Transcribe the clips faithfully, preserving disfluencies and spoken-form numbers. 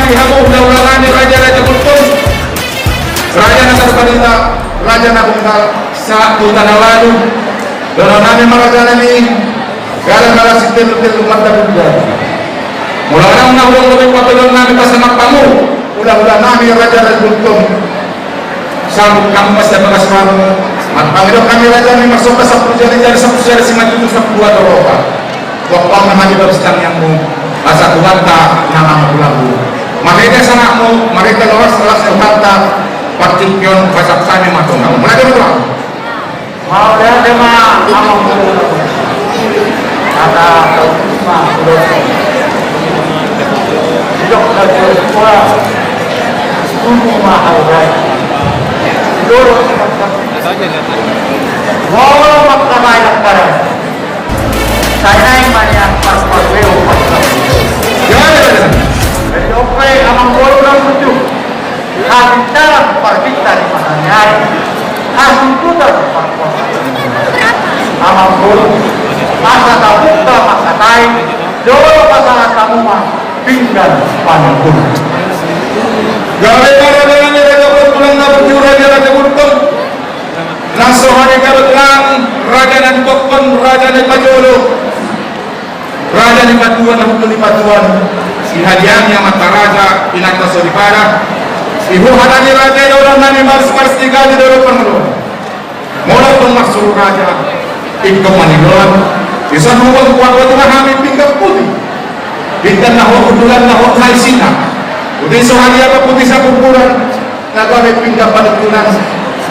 Di hamu hulahula nami, raja-raja Gultom, raja na tarbarita, raja na bungkal, sahat tu huta na ualu. Dohonon nami ma, raja nami, galang na las i, tolu-tolu marga Buda. Molo adong na hudok lobi patodohon nami pasahat hamu hulahula nami, raja-raja Gultom, sambut hamu ma sian bagas rohamu. Marpangido hami, raja nami, marsomba sampulu jari-jari, sampulu jari simanjujung, sampulu dua toropa. Pokokna hami bagas tangiangmu, asa Tuhanta na mangula-ula. Marhite sanakmu, marhite loas-loas ni rohanta, partingkian pasahat hami ma tu hamu. Mauliate ma tu hamu. Mauliate ma, amang. Asa tau ma, ulos. Didok na jolo sikola, tubu ma halurai. Didok na jolo, molo mangkatai langkaran. Sai naeng ma nian parparbue. Jadi on pe, amang boru na burju, hapintaran parpintar ni pasangian, hasundutan parpintar. Amang boru, asa tabuka mangkatai, jolo pasahat hamu ma pinggan panungkunan. Gabe ma, raja nami, raja boru, tulang na burju, raja-raja Gultom. Nang so harigabe tulang, raja na ditokkon, raja na dipajolo, raja na dipatua, na hundul ni patua. Sihadiang ni amanta raja, inanta soripada. Ihuhata ni raja i, dohonon nami, marsmarstigadi dohot pangaloan. Molo tong marsuru raja, ingkon maniloan. Dison huboan, huboan ma hami pinggan puti. Pinggan na hot hundulan, na hot haisina. Puti so hadiang, puti sapungkuran. Na gabe pinggan panungkunan,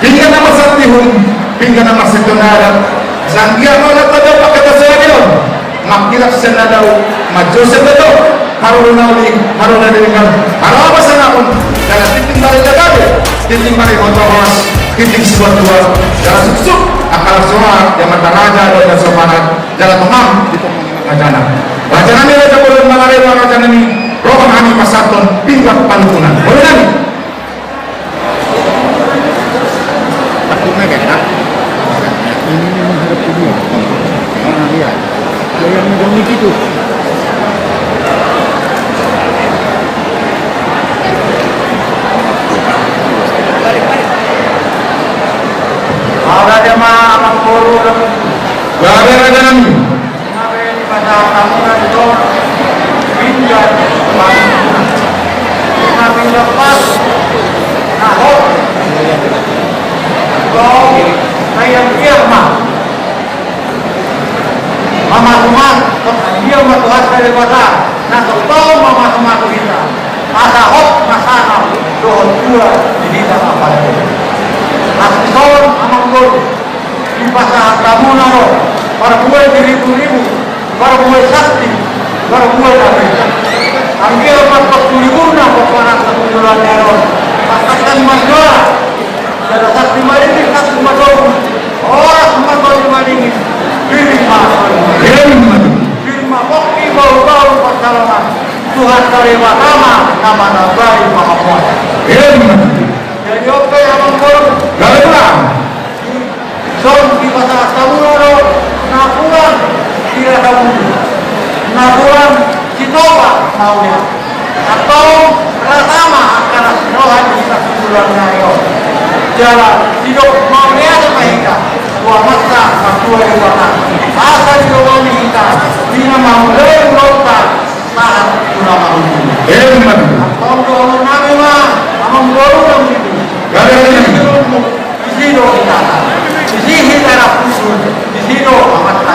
pinggan na marsantihum, pinggan na marsantihum adat. Sanggiat ma na tadok angka na so hadiang, mangkilap sian na dao, manjou sian na dao, haroro na uli, haroro na denggan, haroro pasangaphon, jala tintin barita gabe, tintin barita horas, tintin siboan tua, jala suksuk angka las ni roha di amanta raja dohot na so manat, jala tongon di tongon ni amanta raja na. Raja nami, raja boru, mangalewa, raja nami, ro ma hami pasahathon pinggan panungkunan. Boru nami. Takutnya kan, nak? Ini, ini menghadap ke dia. Ah, iya. Dia yang megang mic itu. Ada dia mah, amang boru. Gabe, raja nami. Gabe dipasahat hamu ma dison pinggan panungkunan. Ima pinggan pas na hot. Tong, na ianggiat ma mamasumasu, tong anggiat ma Tuhanta Debata na tongtong mamasumasu hita, asa hot na sangap dohot tua di hita na parjolo. Asa dison, amang boru, dipasahat hamu ma do parbue ni ribu-ribu, parbue santi, parbue na bere. Anggiat ma parbue na pomparan tu joloan ni ari on, pasahat ma jala santi madingin, santi masobu, horas ma tondimi madingin, pir ma, pir ma pongki, bahul-bahul pansalongan, Tuhanta Debata ma na manambai pangomoan. Jadi on pe, amang boru. Gabe tulang. Dison dipasahat hamu ma do napuran di rasa mulu, napuran sitopa mauliate. Antong rasa ma angka las ni roha di hita tu joloan ni ari on. Jala didok mauliate ma hita tu Amanta Martua Debata, asa didongani hita di na mangulahon ulaonta sahat tu na marujung. Emma tutu. Antong dohonon nami ma, amang boru, nang di tu. Gabe, gabe. Disi do hita, disi hita na pusu, disi do amanta.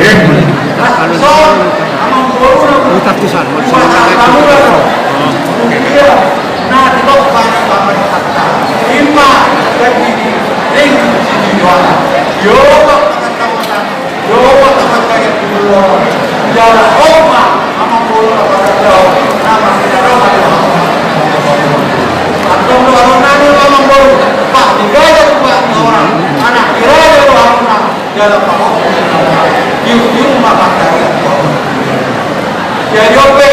Emma. Dison, amang boru, nang di tu. Utak tusan, mau di sana. Iya. Na ditopa ni pamarentanta. Ima, jadi di ring di sini doang. Yo, Pak, kata-kata. Jolo ma taman kaya dulu. Jala on ma amang boru na parjolo, nama kita nama. Antong dohonon nami ma, amang boru, pasti gaya tu pasti orang. Anak diraja dohononna, jala pahompu. Diuk-diuk ma pasti. Jadi on pe,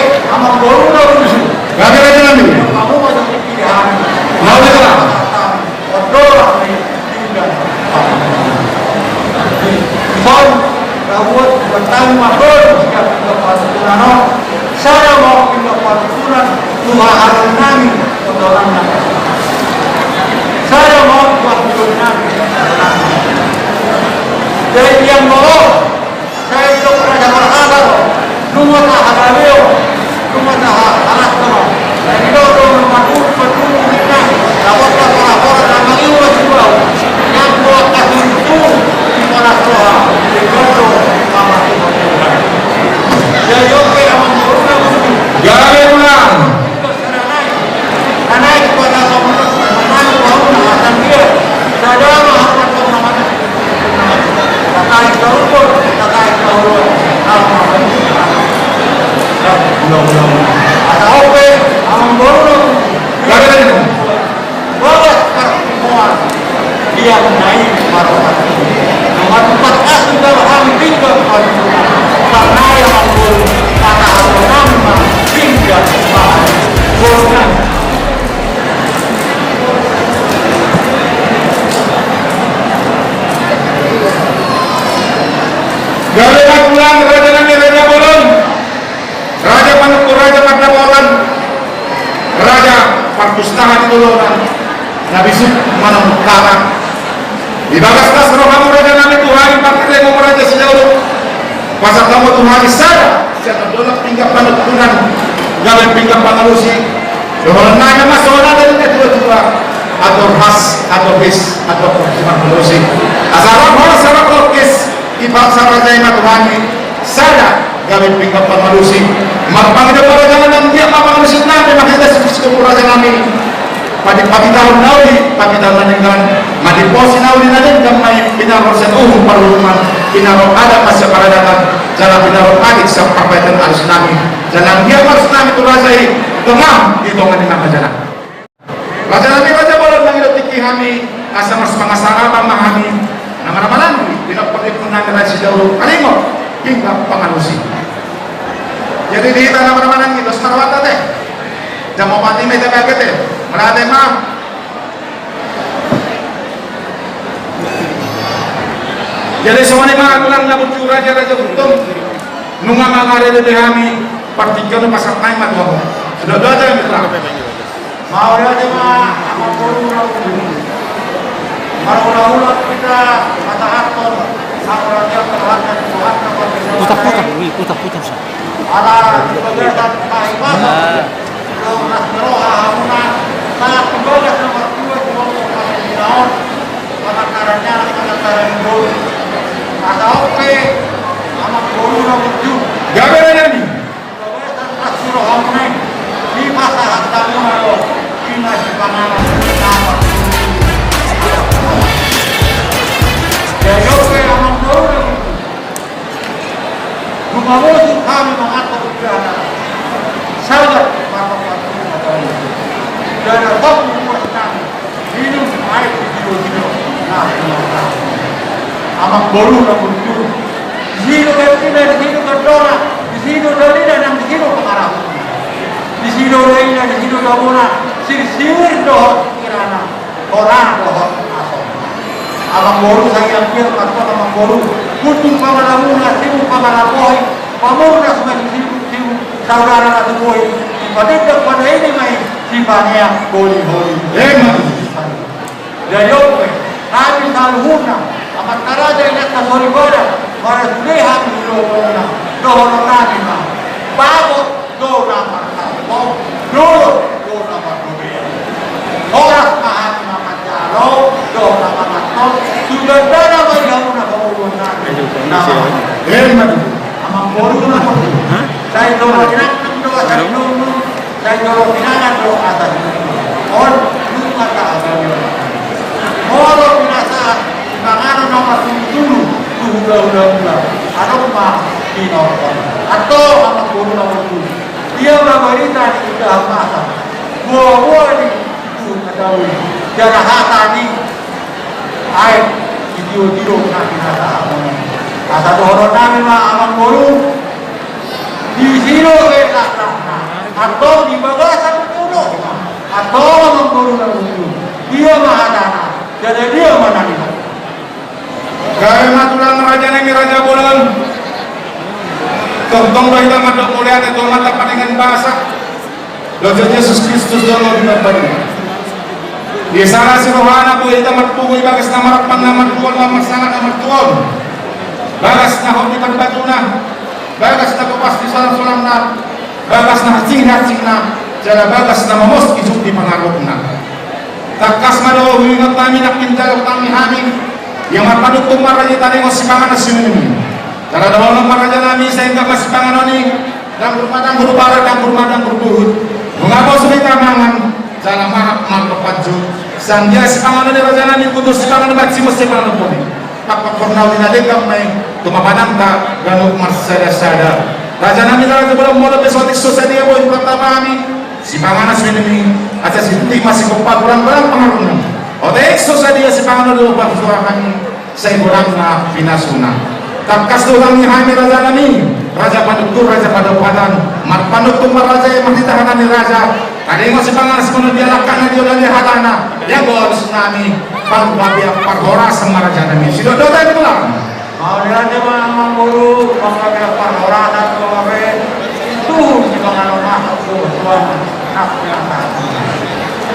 Haharon nami, otoran nami. Sada ma on tu haharon nami. Jadi tiang ma on, sai didok raja marhata do, nunga tahagabeon, nunga tahahalas do. Jadi didok do, nunga tutu, tutu, tutu, na, dapot na pora-pora, na mangiu na sibau. Yang buat kasih itu, di pora soha, di gondo, sama si Tuhan. Jadi oke, amang boru na. Gabe ulang. Gabe ma tulang, raja nami, raja bolon, raja panungkun, raja pandapotan, raja parpustaha di dolok na bisuk manang karang. Di bagas las rohamu, raja nami, tu hami partirengom Raja Sidauruk. Pasahat hamu tu hami sada sian dolok pinggan panungkunan, gabe pinggan pangalusi. Dohonon nami ma songon na nidok ni natua-tua: ator has, ator his, ator pinggan pangalusi. Asa rap horas, asa rap rohis, di bangso raja i ma tu hami sada gabe pinggan pangalusi. Marpangido ma raja nami, anggiat ma pangalusi nami marhite sipuspusu raja nami. Padi-, papitahon na uli, papitahon na denggan, madiposi na uli na denggan ma i, pinarol sian uhum paruhuman, pinarol adat ma sian paradatan, jala pinarol adat sian parbaitan alus nami. Jala anggiat ma alus nami tu raja i, tongam di tonga ni na raja nami. Raja nami, raja bolon, mangido tingki hami, asa marsipangasarapan ma hami, na marhahamaranggi, di na pernipun nami Raja Sidauruk, palingot pinggan pangalusi. Jadi di hita na marhahamaranggi, dos marwata te. Jam opat i ma hita bage te. Marate ma. Jadi songon i ma tulang na burju, raja, raja Gultom. Nunga mangarade be hami, partingkian pasahat nami ma tu hamu. Sudah dua jam, mitra. Mauliate ma, amang boru na burju. Marhulahula hita matahathon, amang raja terhadap Tuhan na berkata. Putar-putar, wih, putar-putar, sa. Ala di bagasan pahimatan, dohot las ni roha hamuna, sahat tu bagas na martua di bangso Parhobinta on, pangantaran ni anak, pangantaran ni boru. Asa on pe, amang boru na burju. Gabe raja nami. Di bagasan las ni rohamuna i, dipasahat hamuna do, di na sipanganon, na martua. Jadi on pe, amang boru na burju. Nunga bosur hami manganhon ulaon, sabar manganhon ulaon. Jala tong buat nami minum aek di tio-tio. Nah, amang boru na burju. Disi do gandina, disi do gandona, disi do dalina, nang disi do pangarahutna. Disi do daina, disi do damona, sirsir dohot irana. Hona dohot asomna. Amang boru, sai anggiat ma antong amang boru, hundul pangalahuna, tibu pangalabohi, pamurnas ma di tibu-tibu, saudara na tubu i, sipatindak padaini ma i, sipaneang holi-holi. Emma. Jadi on pe, hami saluhutna, amanta raja, inanta soripada, marsude hami di lomona, dohonon nami ma. Bagot do na marhalto, dolok do na mardobean. Horas ma hami manjalo dohot na manganhon, sugandana ma i hamuna pamoruon nami. Emma tutu. Amang boru na tubu. Hah? Sai jolo inangkan do asa inongkan, sai jolo inangkan do asa inongkan. On, nunga tahagabeon. Molo pinasahat, manganon na martulu-tulu, tu hula-hula mula. Adong ma tinorkon. Antong amang boru na tubu. Dia ma barita ni indahan masa. Boa-boa ni tutu na daun. Jala hata ni aek di tio-tio na pinasahat. Asa dohonon nami ma, amang boru. Disi do be laklakna. Antong di bagasan dolok ma. Antong amang boru na burju. Dia ma hatana. Jala dia ma na nidok. Gabe ma tulang, raja nami, raja bolon. Tongtong do hita mandok mauliate tu Amanta Pardenggan Basa. Dohot Jesus Kristus do Ama Parbadia. Di sala si rohana boi hita marpungu di bagas na marampang na marduol, na marsangap na martuon. Bagas na hot di parbatuna, bagas na gopas di salang-salangna, bagas na hansit di hansitna, jala bagas na momos di sumbi pangarahutna. Tangkas ma do huingot nami nangkin jalo tangi hami, ia marpanungkun ma raja i, tadingon sipanganon siminum i. Jala dohonon ma raja nami, sai denggan ma sipanganon i, danggur ma danggur barat, danggur ma danggur duhut. Nunga poso hita mangan, jala marhap marpanjut. Sai anggiat sipanganon ni raja nami, guntur sipanganon, banci ma sipanganon pudi. Pangkorhon na uli na denggan ma i tu amangboruta ganup marsada-sada. Raja nami, raja bolon, molo pe so otik so sadia boi hupasahat hami sipanganon siminum i, asa sintik ma sigompa, godang-godang pangarahutna. Otik so sadia sipanganon do hupasahat hami, sai godang ma pinasuna. Tangkas do tangi hami raja nami, raja panungkun, raja pandapotan, marpanungkun ma raja i, marhite hata ni raja. Tadingon sipanganon siminum, dialap na di oda ni hatana, ia bolas nami, panggabean parhorasan ma raja nami. Sidok do tangi pulang. Mauliate ma amangboru, panggabean parhorasan, panggabean tu sipanganon, maha tu tuan, nak yang tak.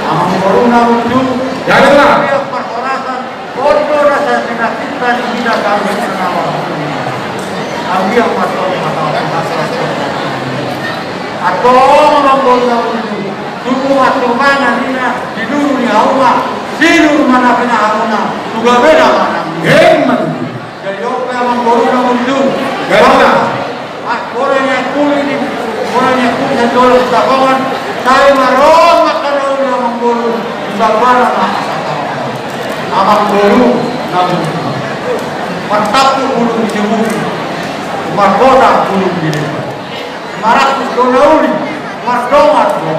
Amangboru na burju, ya, ya, panggabean parhorasan. Ondo rasa sinasita di hita kami senawa. Ambiang masuk mata. Atau amangboru na burju, tubu masuk mana nina di dulu ni hauma. Sinur mana pina hauna, tu gabe na mana. Hei, mati. Jadi ope amangboru na burju. Gabe na. Ah, bola ni angkuli ni, bola ni angkuli sandolo di takongan, sai ma ro ma angka na uli amangboru, di babana ma. Amangboru na burju. Martampuk bulung di Sibuki, margota bulung di Lembang. Marangkup do na uli, mardongan do.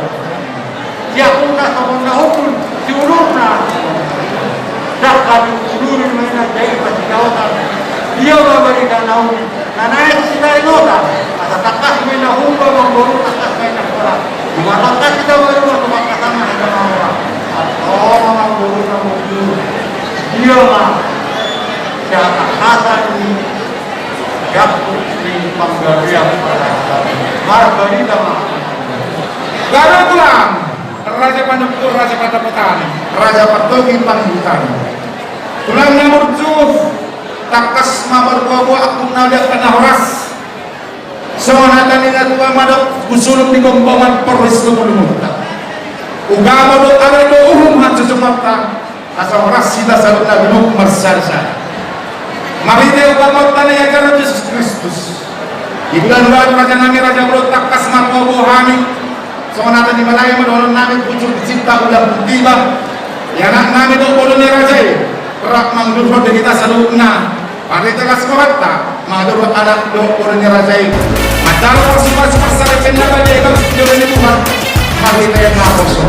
Siapunna songon na hundul, siulurna. Dangka diuluri ma i na jai pasidaotan. Dia ma barita na uli, na naeng sitaringotan. Asa tangkas ma i na humba amangboru, tangkas ma i na horas. Nunga tangkas hita marumah tu angka tangkas na hita marumah. Antong amangboru na burju. Dia ma sihatahatan ni Gabe ni panggabean parhorasan. Marbarita ma. Gabe tulang, raja panungkun, raja pandapotan, raja pandogi pangihutan. Tulang na burju, tangkas ma marboaboa angkup na uli, angka na horas. Songon hata ni na tua, madok tu sulung ni gombongan, porus tu lumulumuta. Ugamo do adat do uhum hanjujumonta. Asa horas hita saluhutna ganup marsada-sada. Marhite ugamonta na iajarhon Jesus Kristus. Di bulan ualu raja nami, raja bolon, tangkas marboaboa hami. Songon hata ni malae ma dohonon nami, pucuk dicinta ulang pun tiba. Di anak nami dohot boru ni raja i, rap mangihuthon di hita saluhutna. Marhite las rohanta, mandok anak dohot boru ni raja i. Manjalo pasupasu, parsaripeon na badia i, bagas di jolo ni Tuhan. Marhite naposo.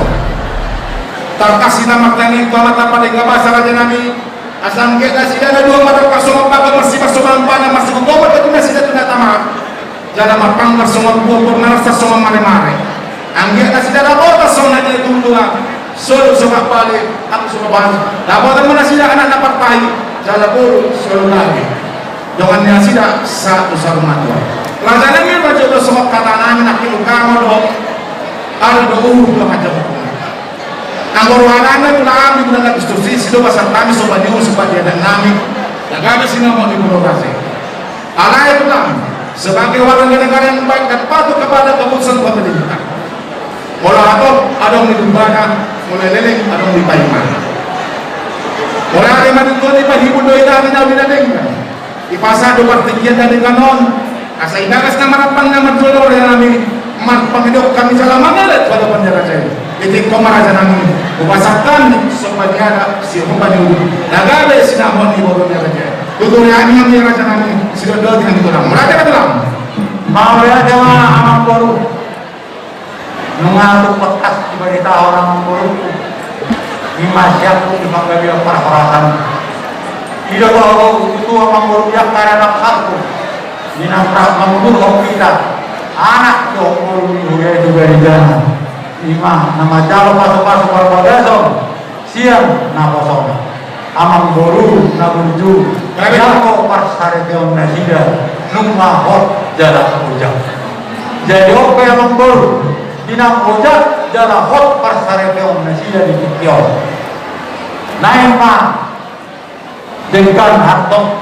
Tangkas hita martangiang tu Amanta Pardenggan Basa, raja nami. Asa anggiat nasida na dua marparsongon paga, marsiparsongon pala, marsigomgoman do nasida tu na tama. Jala marpangan songon borbor, marnasa songon maremare. Anggiat nasida dapotan songon na di Tuhan Debata, solu sogat bale, anak sogat bale. Dapotan ma nasida anak na partai, jala boru solu gabe. Dongan ni nasida sahat tu saur matua. Raja nami, raja do songon hata nami nangkin, ugamo do adat do uhum do hanjujumonta. Anggo rohanami, tulang, di bulan Agustus i, sidok pasahat nami somba ni uhum, somba ni adat nami. Jala gabe sinamot ni boru raja i. Alai tulang, sebagai warga negara yang baik dan patuh kepada keputusan pemerintah, molo hatop adong di tumbana, molo leleng adong di paimana. Molo ate ma tutu, dipahibul do hita na uli na denggan, dipasahat do partingkian na denggan on. Asa di bagas na marampang na marjolo, raja nami, marpangidoan hami jala mangelek tu adopan ni raja i. Di tingki on ma, raja nami, hupasahat hami somba ni adat, somba ni uhum, na gabe sinamot ni boru ni raja i. Tutu hami, hami raja nami, sidok do tangi hami, tulang. Mauliate ma, tulang. Mauliate ma, amangboru. Nunga tung tangkas dibaritahon amangboru, i ma sian tu panggabean parhorasan. Ida do ho, tutu amangboru, di angka na naeng sangkut ni na rap mangudurhon hita, anak dohot boru ni huria i tu gareja, i ma na manjalo pasupasu parbagason sian naposona. Amangboru na burju, gabe. Janggo parsaripeon nasida, nunga hot jala ojak. Jadi on pe amangboru, Di na ojak jala hot parsaripeon nasida di tingki on. Naeng ma denggan antong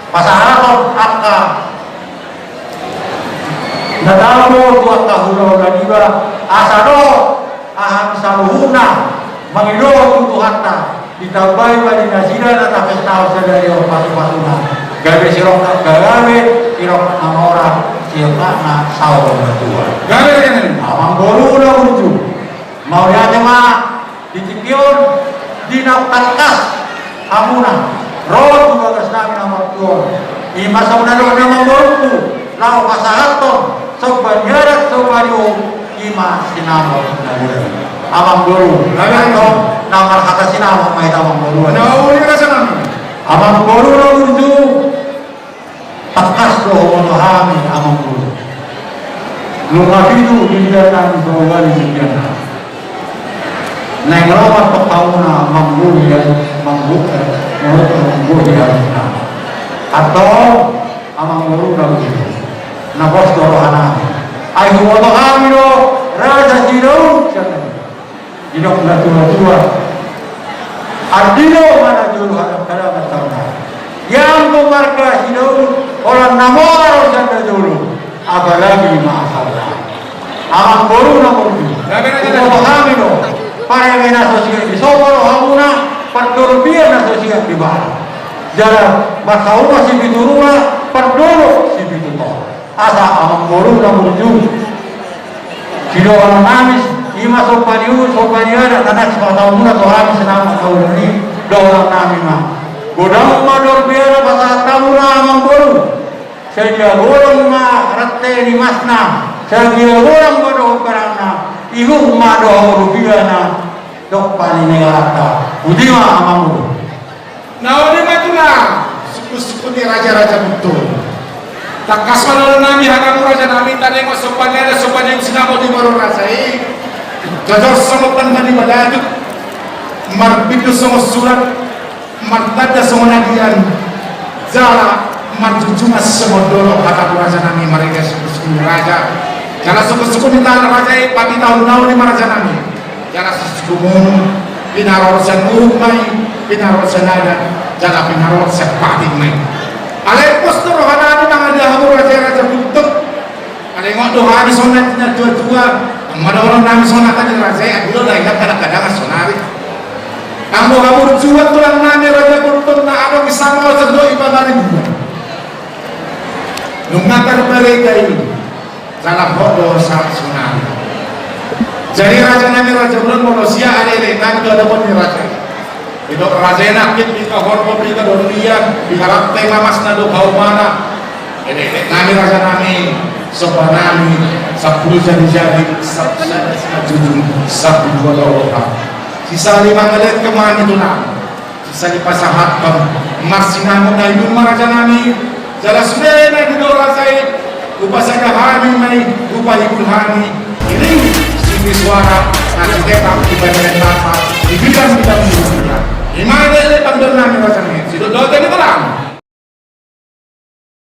pasahathon angka na tabo tu angka hulahula niba, asa dohot hami saluhutna mangido tu Tuhanta, ditambai ma di nasida na tapestahon sadari on pasupasuna, gabe sirongkap gagabe, sirongkap na mora, sirongkap na saur matua. Gabe nangkin. Amangboru na burju, mauliate ma di tingki on, di na tangkas hamuna ro tu bagas nami na martua on. I ma songon na nidok ni amangborungku, laho pasahathon somba ni adat, somba ni uhum, i ma sinamot na muda. Amangboru, antong na marhata sinamot ma hita, amangboru. Na uli rasa nami. Amangboru na burju, tangkas do huboto hami, amangboru. Nunga pitu di dia nami, dua wali di dia nami. Naeng ro ma antong hamuna manggohi, manggo-, eh, manggohi hamuna. Antong, amangboru na burju, na pos do roha nami. Ai huboto hami do Raja Sidaun sian na didok natuatua. Andi do ma na jolo hadang-hadangan saudara. Ianggo marga Sidaun, holan na mora do sian na jolo, apalagi ma saudara. Amangboru na burju, huboto hami do pareme na so siat disomba rohamuna, pardorbian na so siat dibara. Jala marhauma sipitu ruma, pardolok sipitu toru. Asa, amangboru na burju, sidohonon nami, i ma somba ni uhum, somba ni adat na naeng sipatahonmuna tu hami sinamot na muda i, dohonon nami ma: Godang ma dorbianna pasahat hamuna, amangboru. Sadia godang ma rante ni masna, sadia godang ma dohot barangna, ihut ma dohot rupiahna, dompak ni negaranta. Boti ma, amangboru. Na uli ma tulang, sungkun-sungkun ni raja-raja Buton. Tangkas ma dohonon nami, hamu raja nami, taringot somba ni adat, somba ni uhum sinamot di boru raja i. Jojor songon pandan ni badadut, marpindu songon surat, martanda songon adian, jala marjunjungan songon dolok, hamu raja nami, marende sungkun-sungkun ni raja. Jala sungkun-sungkun ni tangan raja i, patitahon na uli ma raja nami. Jala sisungkun, pinarorot sian uhum ma i, pinarorot sian adat, jala pinarorot sian patik ma i. Alai pos do roha nami mangada hamu raja-raja Buton. Alai ngot do hami songon na didok natuatua, anggo dohonon nami songon na didok raja i, anggo do na inang kadang-kadang sonari. Anggo hamu juat tulang nami raja Buton, na adong i Samosir do i Pangaribuan. Nunga tarbarita i. Jala hot do sahat sonari. Jadi raja nami raja Buton, molo sian elek-elek nami do adong ni raja i. Didok raja i nangkin, pika horbo, pika dorbian, pika rante ma masna dohot haumana. Elek-elek nami raja nami, somba nami, sampulu jadi-jadi, sampulu jadi-jadi, sampulu dua dua. Sisali mangelek kemani tulang. Sisali pasahathon, marsinamot na hibul ma raja nami, jala sude na didok raja i, hupasada hami ma i, hupahibul hami, iring singgi suara, na sitepak di bagaran tapa, di bidang-bidang dunia. I ma elek-elek pandohan nami raja nami, sidok dohot ni tulang.